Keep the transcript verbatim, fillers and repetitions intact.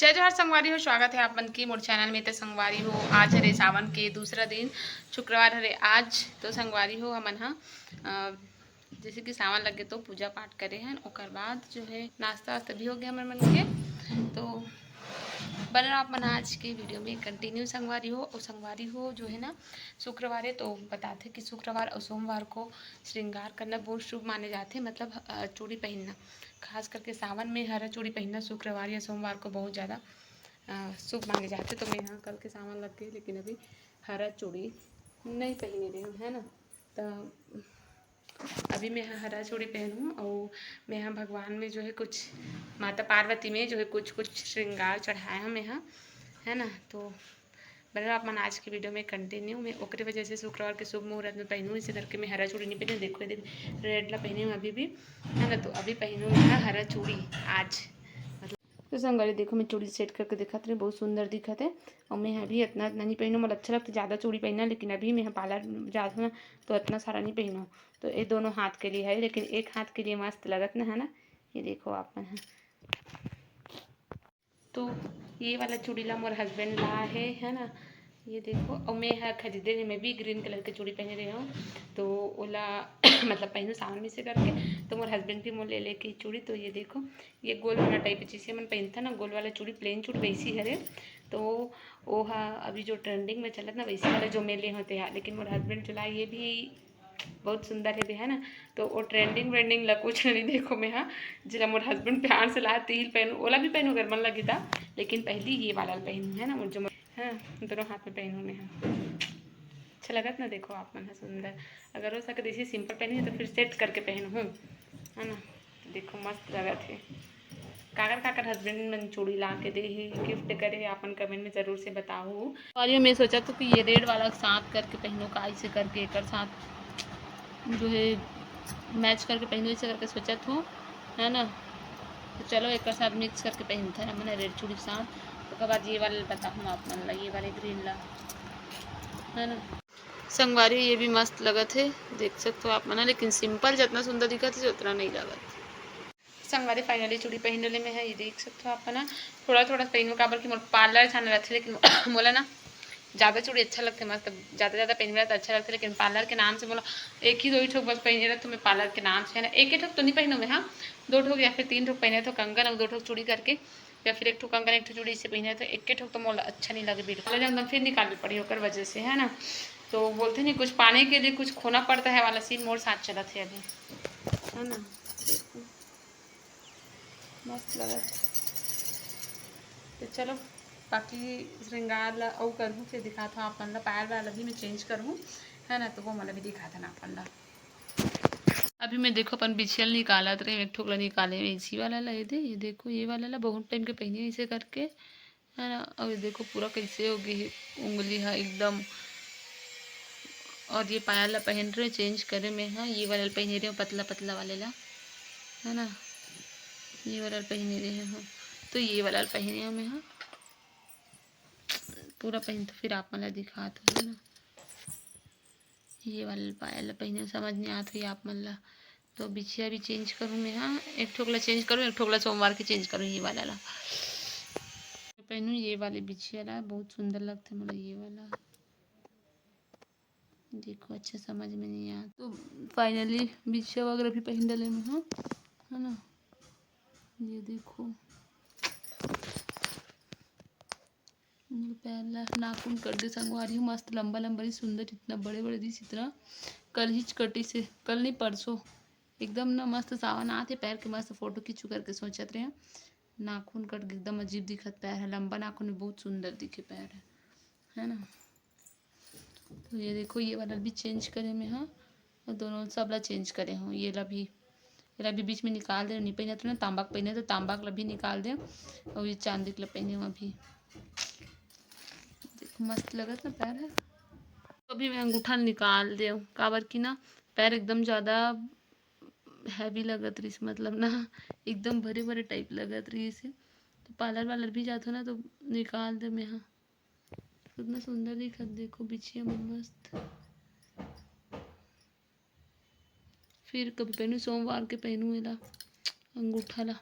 जय जोहार संगवारी हो, स्वागत है आप मन के मोर चैनल में। तो संगवारी हो, आज हरे सावन के दूसरा दिन, शुक्रवार हरे आज। तो संगवारी हो, हमन ह, अ, जैसे कि सावन लगे तो पूजा पाठ करे हन, ओकर बाद जो है नाश्ता वास्ता भी हो गया हमर मन के। तो बने रहो आप मन आज के वीडियो में कंटिन्यू संगवारी हो। और संगवारी हो जो है ना, शुक्रवार है तो बताते कि शुक्रवार और सोमवार को श्रृंगार करना बहुत शुभ माने जाते, मतलब, अ, चूड़ी पहनना, खास करके सावन में हरा चूड़ी पहनना शुक्रवार या सोमवार को बहुत ज़्यादा, अ, शुभ माने जाते। तो मैं यहाँ कल के सावन लग गई, लेकिन अभी हरा चूड़ी नहीं पहने रही हूँ, है ना। तो अभी मैं ह हरा चूड़ी पहनूँ और मैं ह भगवान में जो है कुछ, माता पार्वती में जो है कुछ कुछ श्रृंगार चढ़ाया हूँ मैं ह, है ना। तो बने रहो आप मन आज की वीडियो में कंटिन्यू। मैं ओकरे वजह से शुक्रवार के शुभ मुहूर्त में पहनूँ, इसे करके मैं हरा चूड़ी नहीं पहनूँ। देखो ये रेड ला पहनी हूँ अभी भी, है ना। तो अभी पहनूँ मैं ह हरा चूड़ी आज, मतलब। तो संगवारी देखो, मैं चूड़ी सेट करके दिखात रही, बहुत सुंदर दिखत है। और मैं अभी इतना इतना नहीं पहनूँ, मतलब अच्छा लगता ज़्यादा चूड़ी पहनना, लेकिन अभी मैं पार्लर जात हूँ ना, तो इतना सारा नहीं पहनूँ। तो ये दोनों हाथ के लिए है, लेकिन एक हाथ के लिए मस्त लगत ना, है ना। ये देखो आप मन ह। तो ये वाला चूड़ी ला मोर हस्बैंड ला है, है ना। ये देखो, और मैं ह खरीदे रही, मैं भी ग्रीन कलर के चूड़ी पहने रही हूँ, तो ओला मतलब पहनू सावन में से करके, तो मोर हस्बैंड भी मोर ले लेके चूड़ी। तो ये देखो, ये गोल वाला टाइप, जैसे मन पहनता ना गोल वाला चूड़ी, प्लेन चूड़ी वैसी हरे। तो वो ह अभी जो ट्रेंडिंग में चलत ना, वैसी वाला जो मैं ले होते यार, लेकिन मोर हस्बैंड जो ला, ये भी बहुत सुंदर है भी, है ना। तो वो ट्रेंडिंग व्रेंडिंग ला कुछ नहीं, देखो मैं ह जेला मोर हस्बैंड प्यार से ला, तेल पहनू, ओला भी पहनू अगर मन लगी था, लेकिन पहली ये वाला पहनू, है ना, जो मैं, हाँ, दोनों हाथ में पहनू मैं ह। अच्छा लगत ना, देखो आप मन ह सुंदर। अगर हो सके जैसे सिंपल पहनू तो फिर सेट करके पहनू, है ना। देखो मस्त लगत है। काकर काकर हस्बैंड मन चूड़ी ला के दे हे, गिफ्ट करे हे, आपन कमेंट में जरूर से बताओ। और ये मैं सोचा तो कि ये रेड वाला के साथ करके पहनूँ, का इसे करके एकर साथ जो है मैच करके पहनूँ, इसे करके सोचत हूँ, है ना। तो चलो एकर साथ मिक्स करके पहनते हैं हमन रेड चूड़ी के साथ। ओकर बाद ये वाला बताहूँ आप मन ला, ये वाले ग्रीन ला, है ना। संगवारी ये भी मस्त लगत है, देख सकते हो आप मन ह, लेकिन सिंपल जितना सुंदर दिखत है उतना नहीं लगत। संगवारी फाइनली चूड़ी पहन ले मैं ह, ये देख सकते हो आप मन ह। थोड़ा थोड़ा पहनू काबर कि मोर पार्लर जाना रहते, लेकिन मोला ना ज़्यादा चूड़ी अच्छा लगते, मस्त ज़्यादा ज़्यादा पहनना तो अच्छा लगते, लेकिन पार्लर के नाम से मोला एक ही दो ही ठोक बस पहने रहते मैं पार्लर के नाम से, है ना। एक ही ठोक तो नहीं पहनू मैं, हाँ, दो ठोक या फिर तीन ठोक पहने तो कंगन और दो ठोक चूड़ी करके, या फिर एक ठो कंगन एक ठो चूड़ी से पहने तो एक ही ठोक तो मोला अच्छा नहीं लगे बिल्कुल, एकदम फिर निकालनी पड़ी ओकर वजह से, है ना। तो बोलते नहीं, कुछ पाने के लिए कुछ खोना पड़ता है वाला सीन मोर साथ चलत है अभी, है ना। देखो मस्त लगत। तो चलो बाकी श्रृंगार ला अउ करहूँ, फिर दिखात हूँ आप मन ला। पायल वाला भी मैं चेंज करहूँ, है ना, तो वो मन ला भी दिखात हन आप मन ला। अभी मैं देखो अपन बिछिया ल निकालत रहे, एक ठोक ला निकाले में इसी वाला ला, ये दे, ये देखो ये वाला ला बहुत टाइम के पहनी ऐसे करके, है ना। अउ ये देखो पूरा कैसे हो गई है उंगली हा एकदम। और ये पायल ला पहन रहे चेंज करे में, हाँ, ये वाला पहने रहे हूँ पतला पतला वाले ला, है ना, ये वाला पहने रहे हूँ। तो ये वाला पहने हूँ मैं, हाँ, पूरा पहन तो फिर आप मन ला दिखात हूँ, है ना। ये वाला पायल ला पहने समझ नहीं आत हुई आप मन ला। तो बिछिया भी चेंज करूँ मैं, हाँ, एक ठोक ला चेंज करूँ, एक ठोक ला सोमवार के चेंज करूँ, ये वाला ला पहनूँ। ये वाले बिछिया ला बहुत सुंदर लगते मोला ये वाला। देखो अच्छा समझ में नहीं आया। तो फाइनली बिछिया वगैरह भी पहन डाले मैं, हाँ, है ना। ये देखो मोर पैर ला नाखून कट दे संगवारी हो, मस्त लंबा लंबा रही सुंदर, इतना बड़े बड़े दिस इतना। कल ही कटी से, कल नहीं परसों, एकदम ना मस्त सावन आते पैर के मस्त फोटो खींचू करके सोचत रहे। नाखून कट के एकदम अजीब दिखत पैर है, लंबा नाखून में बहुत सुंदर दिखे पैर है, है ना। तो ये देखो ये वाला भी चेंज करे में, हाँ, और दोनों सब ला चेंज करे हूँ। ये ला भी, ये ला भी बीच में निकाल दे, नहीं पहने तो ना तांबा के पहने तो तांबा के ला भी निकाल दे, और ये चांदी के ला पहने हूँ अभी। देखो मस्त लगत ना पैर है। तो अभी मैं अंगूठा निकाल दे हूँ, काबर की ना पैर एकदम ज़्यादा हैवी लगत रहीस, मतलब ना एकदम भरे भरे टाइप लगत रहीस। तो पार्लर वार्लर भी जात हो ना तो निकाल दे मैं, हाँ। कितना सुंदर दिखत, देखो बिछिया मन मस्त। फिर कभी पहनू सोमवार के पहनू एला अंगूठा ला।